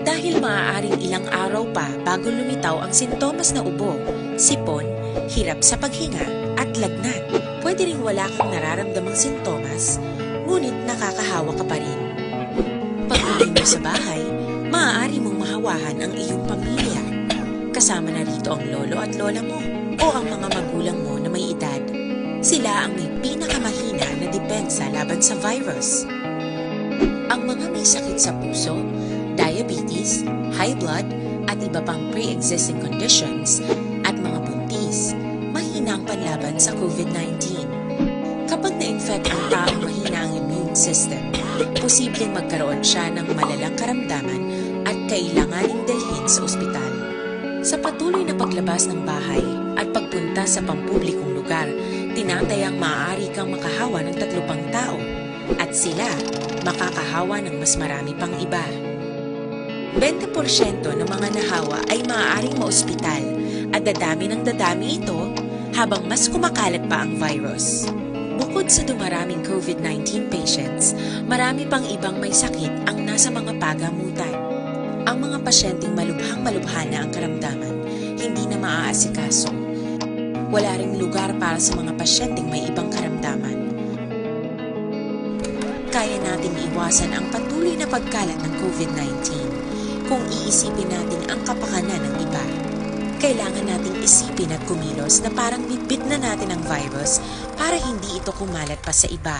Dahil maaaring ilang araw pa bago lumitaw ang sintomas na ubo, sipon, hirap sa paghinga, at lagnat. Pwede ring wala kang nararamdamang sintomas, ngunit nakakahawa ka pa rin. Pag-uwi mo sa bahay, maaari mong mahawahan ang iyong pamilya. Kasama na rito ang lolo at lola mo o ang mga magulang mo na may edad. Sila ang may pinakamahina na depensa laban sa virus. Ang mga may sakit sa puso, diabetes, high blood, at iba pang pre-existing conditions, at mga buntis, mahina ang panlaban sa COVID nineteen. Kapag na-infect ang taong mahina ang immune system, posibleng magkaroon siya ng malalang karamdaman at kailanganing dalhin sa ospital. Sa patuloy na paglabas ng bahay at pagpunta sa pampublikong lugar, tinatayang maaari kang makahawa ng tatlo pang tao, at sila makakahawa ng mas marami pang iba. Bente porsyento ng mga nahawa ay maaaring maospital, at dadami ng dadami ito habang mas kumakalat pa ang virus. Bukod sa dumaraming COVID nineteen patients, marami pang ibang may sakit ang nasa mga pagamutan. Ang mga pasyenteng malubhang-malubha na ang karamdaman, hindi na maaasikaso. Wala ring lugar para sa mga pasyenteng may ibang karamdaman. Kaya nating iwasan ang patuloy na pagkalat ng COVID nineteen kung iisipin natin ang kapakanan ng iba. Kailangan nating isipin at kumilos na parang bitbit na natin ang virus para hindi ito kumalat pa sa iba.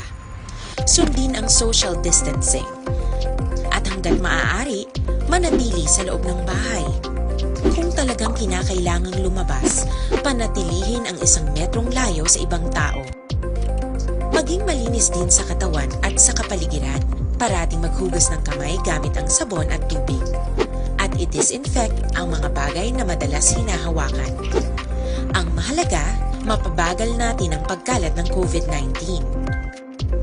Sundin ang social distancing. At hanggat maaari, manatili sa loob ng bahay. Kung talagang kinakailangang lumabas, panatilihin ang isang metrong layo sa ibang tao. Maging malinis din sa katawan at sa kapaligiran. Parating maghugas ng kamay gamit ang sabon at tubig. At i-disinfect ang mga bagay na madalas hinahawakan. Ang mahalaga, mapabagal natin ang pagkalat ng COVID nineteen.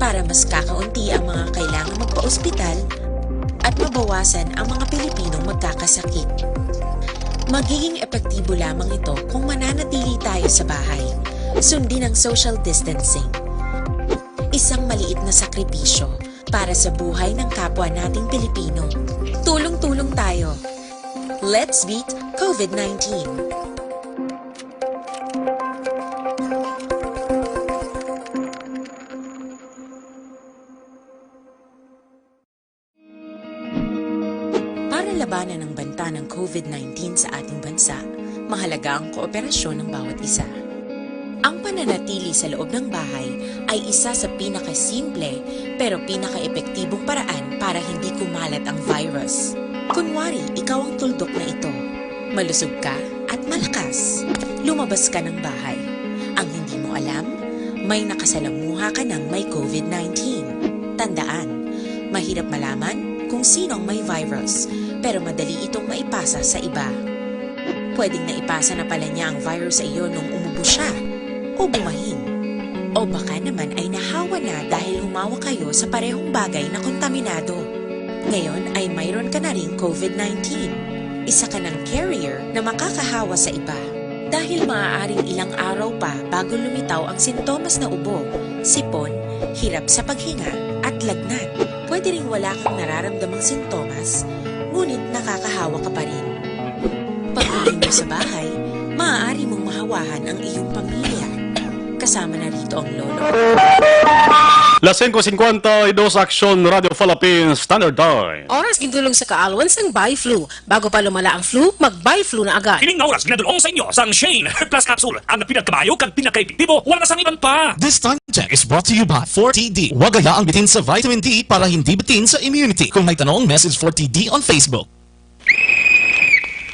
Para mas kakaunti ang mga kailangan magpa-ospital at mabawasan ang mga Pilipinong magkakasakit. Magiging epektibo lamang ito kung mananatili tayo sa bahay. Sundin ang social distancing. Isang maliit na sakripisyo para sa buhay ng kapwa nating Pilipino. Tulong-tulong tayo. Let's beat COVID nineteen. Para labanan ang banta ng COVID nineteen sa ating bansa, mahalaga ang kooperasyon ng bawat isa. Ang pananatili sa loob ng bahay ay isa sa pinakasimple pero pinakaepektibong paraan para hindi kumalat ang virus. Kunwari, ikaw ang tuldok na ito. Malusog ka at malakas. Lumabas ka ng bahay. Ang hindi mo alam, may nakasalamuha ka nang may COVID nineteen. Tandaan, mahirap malaman kung sino ang may virus, pero madali itong maipasa sa iba. Pwedeng naipasa na pala niya ang virus sa iyo nung umubo siya o bumahin. O baka naman ay nahawa na dahil humawa kayo sa parehong bagay na kontaminado. Ngayon ay mayroon ka na ring COVID nineteen. Isa ka ng carrier na makakahawa sa iba. Dahil maaaring ilang araw pa bago lumitaw ang sintomas na ubo, sipon, hirap sa paghinga, at lagnat. Pwede ring wala kang nararamdamang sintomas, ngunit nakakahawa ka pa rin. Pag-uwi mo sa bahay, maaari mong mahawahan ang iyong pamilya. Kasama na rito ang lolo. Las singko singkwenta y dos, Aksyon Radio Philippines Standard Time. Oras gintulong sa kaalwan sang Biflu. Bago pa lumala ang flu, mag Biflu na agad. Ining nga oras ginadul-ong sa inyo sang Shane Plus Capsule, ang pinakamayo kag pinakaepektibo, wala na sang iban pa. This time check is brought to you by forty D. Huwag hayaang bitin sa vitamin D para hindi bitin sa immunity. Kung may tanong, message forty D on Facebook.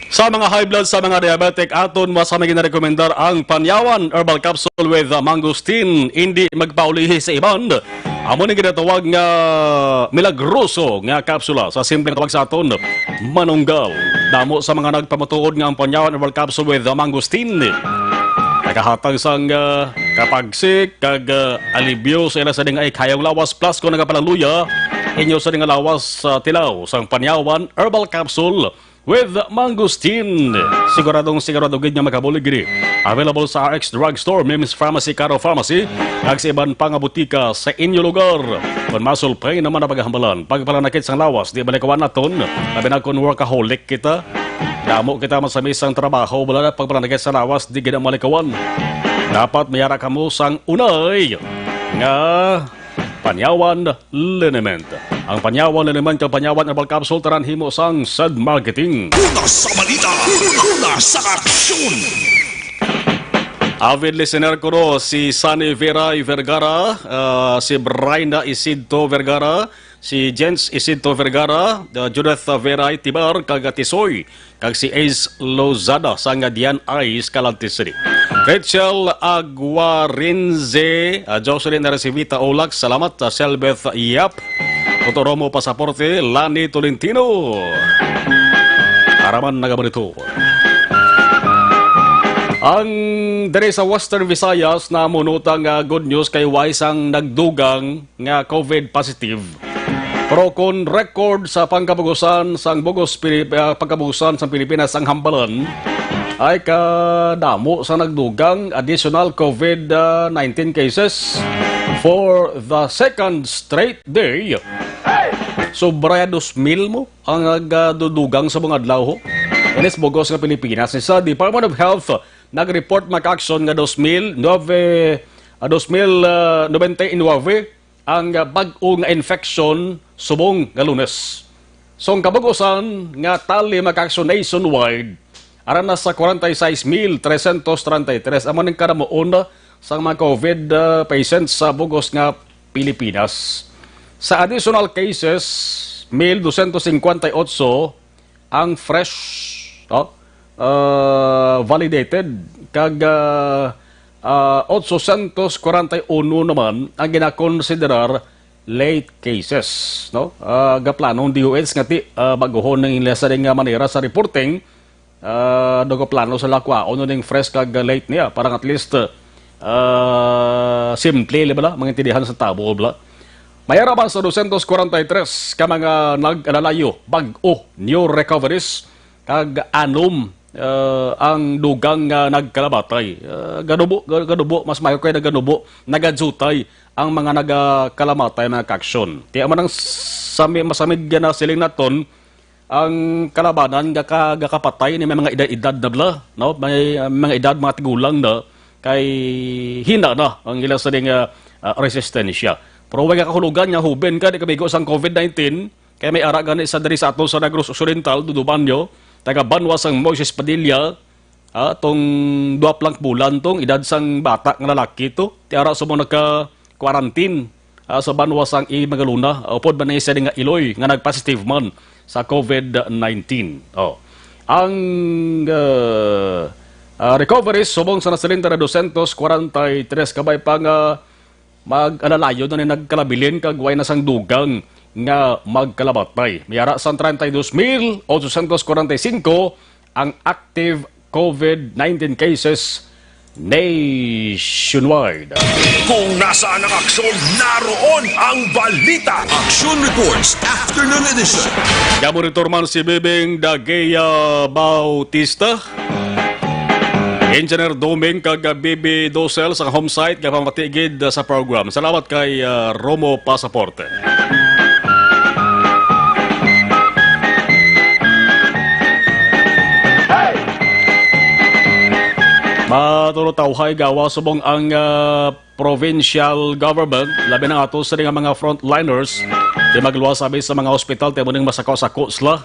Sa mga high blood, sa mga diabetic, aton mas kami ginarekomendar ang Panyawan Herbal Capsule with, uh, Mangosteen. Hindi magpaulihi sa iban. Amo ni ginatawag nga milagroso nga kapsula. Sa simple nga tawag sa aton, manunggal. Damo sa mga nagpamatuod nga ang Panyawan Herbal Capsule with the Mangosteen nagahatag sang, ah, kapagsik kag, ah, alibyo sa ila sa ding ay kayong lawas, plus kung nagapalaluya inyo sa ding lawas sa tilaw sang Panyawan Herbal Capsule with Mangosteen. Siguradong sigurado gid nga makabulig gini. Available sa R X Drugstore, Mims Pharmacy, Caro Pharmacy, kag sa iban pa nga butika sa inyo lugar. Kon muscle pain naman ang paghambalan, pagpalanakit sang lawas, di balikawan naton, labi na kon workaholic kita. Damo kita masamisang trabaho, wala na pagpalanakit sa lawas, di gid ang malikawan. Dapat mayara kamo sang unay nga Panyawan Liniment. Ang Panyawan Liniment kag Panyawan Herbal Capsule tanan himo sang Said Marketing. Una sa balita, una sa aksyon. Avid listener ko no, si Sunny Veray Vergara, ah, si Bryna Isidto Vergara, si Jens Isidto Vergara, ah, Judith Veray Tibar, kag Tisoy, kag si Ace Lozada sang Dian Ice, Calantes City. Rachel Aguarinze, ah, Jocelyn Arcivita Olak, salamat, ah, Selbeth Yap, Totoromo Pasaporte, Lani Tolentino. Araman nagamonitor. Ang diri sa Western Visayas, namuno ta nga good news kay way sang nagdugang nga COVID positive. Pero kon record sa pangkabugusan sang bugos Pili-, ah, pangkabugusan sang Pilipinas ang hambalan, ay kadamo sa nagdugang additional COVID, ah, nineteen cases for the second straight day. Sobra ya dos mil mo ang nagadudugang sa mga adlaw, ho. Inis bugos nga Pilipinas. Sa Department of Health, nag-report, mga kaaksyon, nga dos mil nuebe, ah, dos mil, ah, nobenta y nuebe ang, ah, bag-o nga infection subong nga Lunes. So, ang kabug-usan nga tali, mga kaaksyon, nationwide, ara na sa kwarenta y seis mil trescientos treinta y tres. Amo ning kadamuon sang mga COVID, ah, patients sa bugos nga Pilipinas. Sa additional cases, mil dosyentos singkwenta y otso ang fresh, no? Ah, validated, kag, ah, ah, otsosyentos kwarenta y uno naman ang ginakonsiderar late cases, no? Ah, gaplano ang D O H nga ti, ah, bag-ohon ang ila sa ding nga manera sa reporting. Ah, nagaplano sila kwaon ning fresh kag late niya para at least, ah, simple, di ba la? Maintindihan sa tabo, bla. May ara man sa dosyentos kwarenta y tres ka mga nag-alalayo, bag-o, new recoveries, kag anom, ah, ang dugang nga nagkalamatay. Ah, ganubo, ga-, ganubo, mas maayo kay naganubo, nagadutay ang mga nagakalamatay, mga kaaksyon. Kaya man ang sami-, masamig nga na siling naton, ang kalabanan nga ka-, gakapatay ni may mga edad-edad na bla, no? May, uh, mga edad, mga tigulang na, kay hina na ang ila sa ding, uh, uh, resistensya. Pero way nga kahulugan nga huben ka, di kabigo sang COVID nineteen, kay may ara gani sa diri sa ato sa Negros Occidental, duduman nyo, taga banwa sang Moises Padilla, ah, tong duha pa lang bulan tong edad sang bata nga lalaki to. Ti ara sa mga nagka-quarantine, ah, sa banwa sang Imagaluna, ah, upod man ni siya nga iloy nga nag-positive man sa COVID nineteen. Oh. Ang, ah, ah, recoveries subong sa nasiling ta na dosyentos kwarenta y tres kabay pa nga mag-alalayo na ni nagkalabilin kag way na sang dugang nga magkalamatay. May ara sang treinta y dos mil ochocientos cuarenta y cinco ang active COVID nineteen cases nationwide. Kung nasaan ang aksyon, naroon ang balita. Action Reports, Afternoon Edition. Gaboritor man si Bibing Dagea Bautista. Engineer Doming kag, ah, B B Dosel sa home site nga pamatigid, ah, sa program. Salamat kay, ah, Romo Pasaporte. Maturutawhay gawa subong ang, ah, provincial government, labi na ato sa nga mga frontliners, di magluwas abi sa mga ospital, ti amo ning masako-sako sila.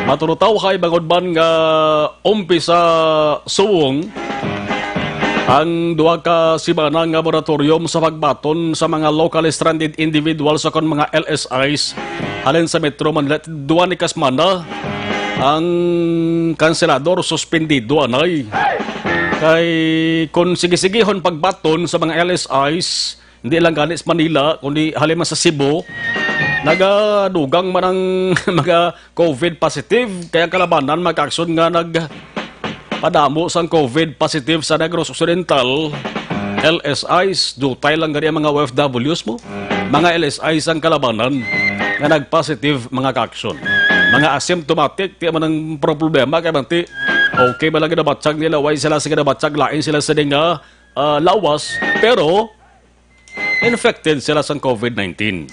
Maturutawhay bangod man nga umpisa subong ang duha ka semana nga moratorium sa pagbaton sa mga locally stranded individuals ukon mga L S Is halin sa Metro Manila. Duha ni ka semana ang kanselador, suspendido anay. Kay kung sige-sigihon pagbaton sa mga L S Is, hindi lang gani sa Manila, kundi halin man sa Cebu, Nagadugang man ang mga COVID positive, kaya ang kalabanan, mga kaaksyon, nga nagpadamo sang COVID positive sa Negros Occidental, L S Is, dutay lang gani ang mga O F Ws mo. Mga L S Is ang kalabanan nga nag-positive, mga kaaksyon. Mga asymptomatic, di man ang pro-, problema, kay manti, okay ba lang ginabatyag nila, way sila sa ginabatyag, lain sila sa nga, ah, lawas, pero infected sila sang COVID nineteen.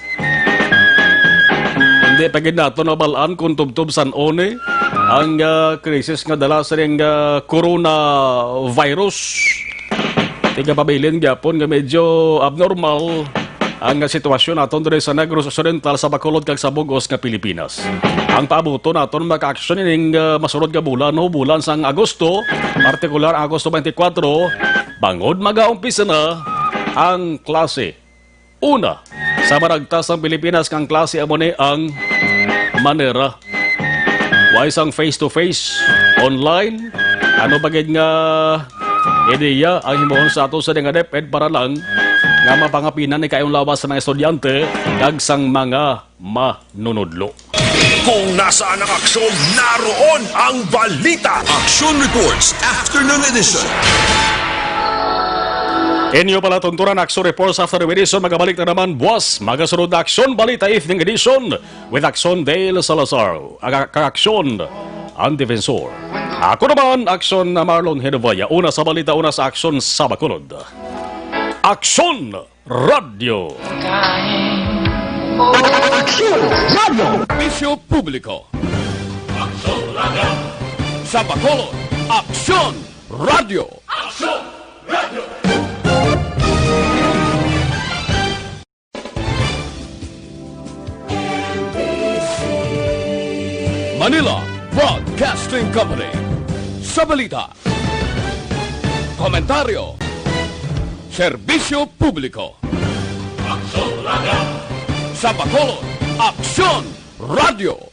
Hindi pa gid nato nabal-an kung tubtob san-o ni ang, ah, krisis nga dala sining, ah, coronavirus. Tigapabilin gyapon nga medyo abnormal ang, ah, sitwasyon naton diri sa Negros Occidental, sa Bacolod kag sa bug-os nga Pilipinas. Ang paabuton naton, mga kaaksyon, ining, ah, masunod nga bulan, no, bulan sang Agosto, partikular ang Agosto twenty-four, bangod magaumpisa na ang klase. Una, sa maragtas sang Pilipinas, kang klase amo ni ang manera. Way sang face-to-face, online, ano ba gid nga ideya ang himuon sa ato sa nga DepEd para lang nga mapangapinan ni kaayong lawas sa mga estudyante kag sang mga manunudlo? Kung nasaan ang aksyon, naroon ang balita. Aksyon Reports, Afternoon Edition. Inyo pala tuntunan, Aksyon Reports Afternoon Edition. Magabalik na naman buwas. Magasunod na Aksyon Balita Evening Edition with Aksyon Dale Salazar, aga-, kag Aksyon ang Defensor. Ako naman, Aksyon na Marlon Hedovaya. Una sa balita, una sa aksyon sa Bacolod. Aksyon Radyo. Aksyon Radyo. Serbisyo publiko. Sa Bacolod, Aksyon Radyo. Manila Broadcasting Company. Sa balita, komentaryo, serbisyo publiko. Aksyon Radyo. Sa Bacolod, Aksyon Radyo.